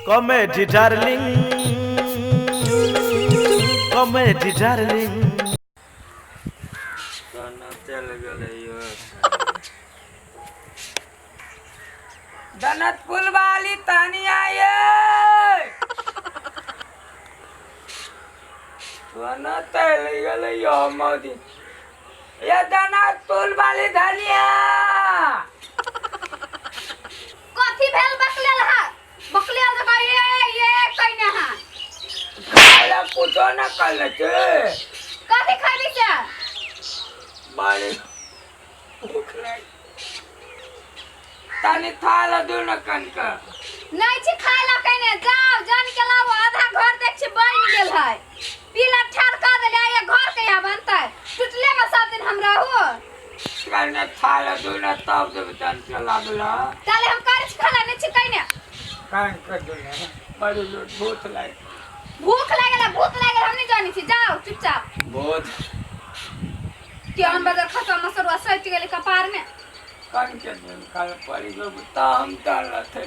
Comedy darling, comedy darling. केना चलि गेलै यौ दनतपुर वाली तानिया ये कोना चलि गेलै यौ मोदी ये दनतपुर वाली धनिया। कथी भेल बकलेल हा बकलेल जकाँ ये ये कइने हा? खाय कुछो न करले छे। कथी खैबी से? बड़ी भूख लाग तनी थाल दू न कनक। नहीं छी खाय ला कइने, जाओ जान के लाओ। आधा घर देख छी बन गेल है, पीला ठार कर देले, ये घर कहिया बनतै? टुटले में सब दिन हम रहू। कने थाल दू न तब देब तन के लाबला। ताले हम कर छी खाला नहीं छी कइने। कनक दू न बड़ी भूख लाग। भूख लागल, भूख लागल हम नहीं जानी छी, जाओ चुपचाप। बहुत केहन बदल खसा मसरुआ सटि गेलै कपार में। कनके दिन कल पड़ी जो ताम ताल थे।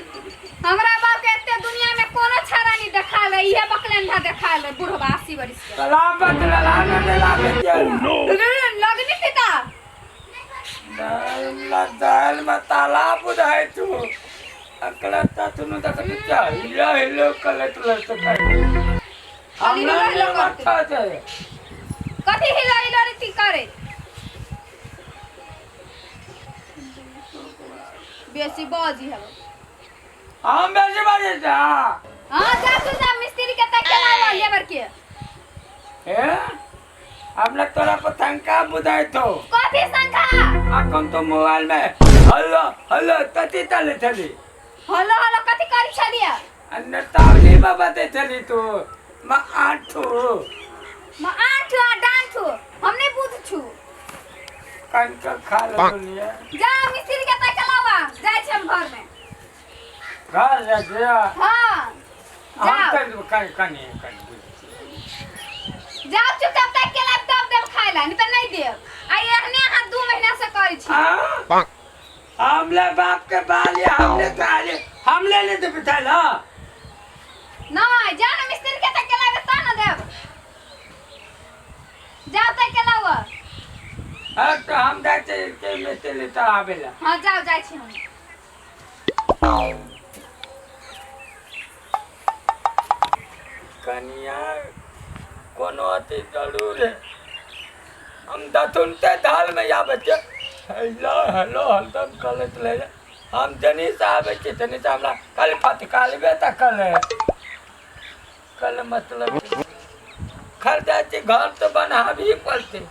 हमरा बाप के एते दुनिया में कोनो छाड़ा नहीं देखाल है, इहे बकलेंधा देखाल है बुढ़वा 80 बरिस के। सलाम बदला न लागे लगनी पिता दाल दाल में तालाब बुझाय तू अकला ता तुनु तक हिलो हिलो कले तू लत कर खाली हमरा हिलो हिलो नहीं करते। माथा छै। कथी हिलो हिलो रीति करे? बेसी बाजी है। हम बेसी बाजी जा। हां जा तू जा मिस्त्री के तक के लेबर के। हे हमला तोरा पर शंका बुझाय तो। कथी शंका? अखन तो मोबाइल में हेलो हेलो तती तले छली। हेलो हेलो कथी करी छलिया? अन्य तावली में बते छली तू म आठू म आठू आ डांठू हम नहीं बुझ छु। कनक खा ले दुनिया। जा मिस्त्री के तक लावा जाय छी हम घर में। घर जा जा। हां हम जाओ कन कन कन कन जाओ चुपचाप तक के लाब तब देब खाय ला, नहीं त नहीं देब। आ एहने अहाँ 2 महीना से करै छी। हां हमले बाप के बाल हमले ताले हमले ले दे बिठाल। हां नहीं जा ना मिस्त्री के तक के लाबे त न देब। जाओ तक के लावा। हां तो हम जाते के मिस्त्री ले त आवेला। हां जाओ जाय छी हम। कनिया कोनो अति जरूर है। हम दथुनते दाल में आबै छै हेलो हेलो हरदम करैत रहै। हम जनी से आबै छियै तनी से हमरा कल फटकालबे तऽ कल कल मतलब खर जाइ छै घर तऽ बनाबही पड़तै।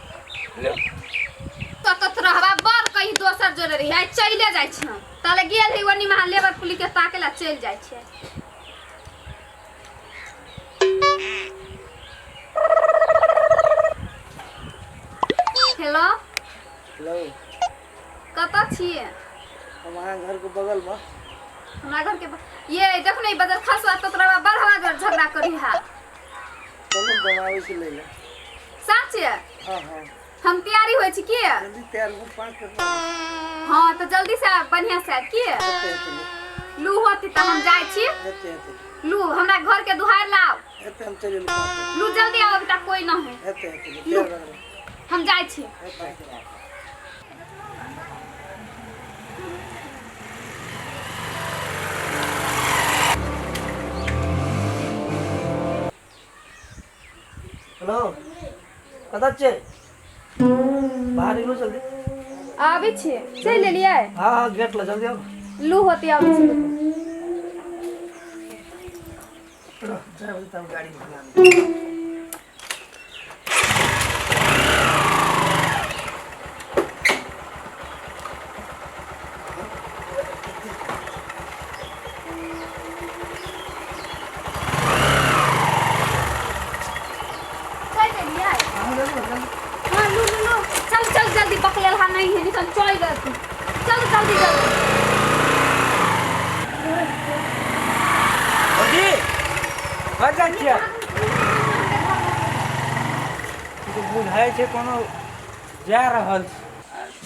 तत रहबा बड़ कहीं दोसर जोड़े रही आइ चले जाइ छी हम। ताले गेल है ओनी महा लेबर पुली के ताके ला चलि जाइ छियै। हेलो हेलो कतऽ छियै? हम अहाँ घर के बगल में। हमरा घर के ये देख नहीं बदल खसवा तो तोरा बड़ हवा झगड़ा करी हा। चलू बनाबै छी लै ले। सच? हाँ हाँ हम तैयारी होइ छी की? जल्दी तैयार हो 5 मिनट। हाँ तो जल्दी से बढ़िया से की लू होती त हम जाइ छी। लू हमरा घर के दुहार लाओ। एते हम चलि गेलहुँ। लू जल्दी आओ बेटा कोई न है। एते एते हम जाइ छी। हेलो कतऽ छियै? बाहर निकलू जल्दी। आबै छी चलि एलियै? हाँ हाँ गेट ल जल्दी आउ। लू होती आबै छी। तब गाड़ी में। हाँ लू लू लू चल चल जल्दी बकलेल हा नहीं है निकल चल जल्दी चल जल्दी जल्दी। भौजी कतऽ छियै? तो बुझाइ छै कोनो जा रहल छै।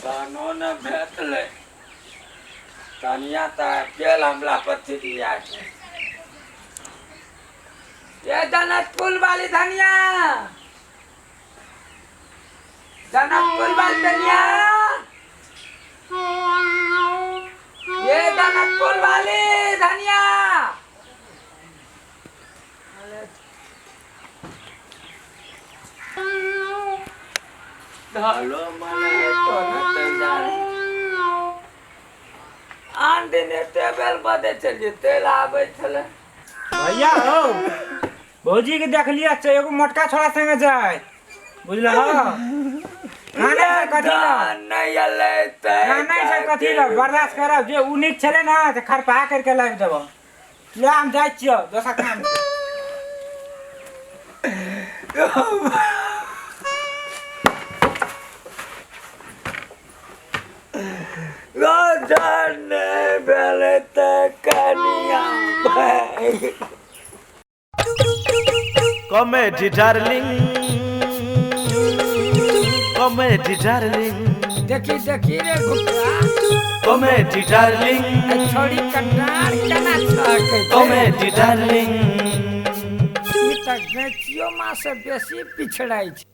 तनो न भेटलै तनिया तऽ गेल हमरा पथरिया के। ये जनकपुर वाली धनिया, जनकपुर वाली धनिया, ये जनकपुर वाली धनिया। धालो मले तो न जाने। आन दिन एते बेल बदे चलिए तेल आबै छलै। भैया हो भौजी के देखलिए छै एगो मोटका छोड़ा संगे जाय बुझल हो। खाना से कथी ला नहीं अलै ते खाना से कथी ला बर्दाश्त करब जे उ नीक छलै ना त खरपा करके लाबि देब। ले हम जाइ छियौ दोसर काम छै। राजा नहीं भेलै ते कनिया कॉमेडी डार्लिंग, कॉमेडी डार्लिंग, देखी देखी रे घुटरा कॉमेडी डार्लिंग, छोड़ी कटार केना छकै। कॉमेडी डार्लिंग, ई त गैचियो माँ से बेसी पिछड़ै छै।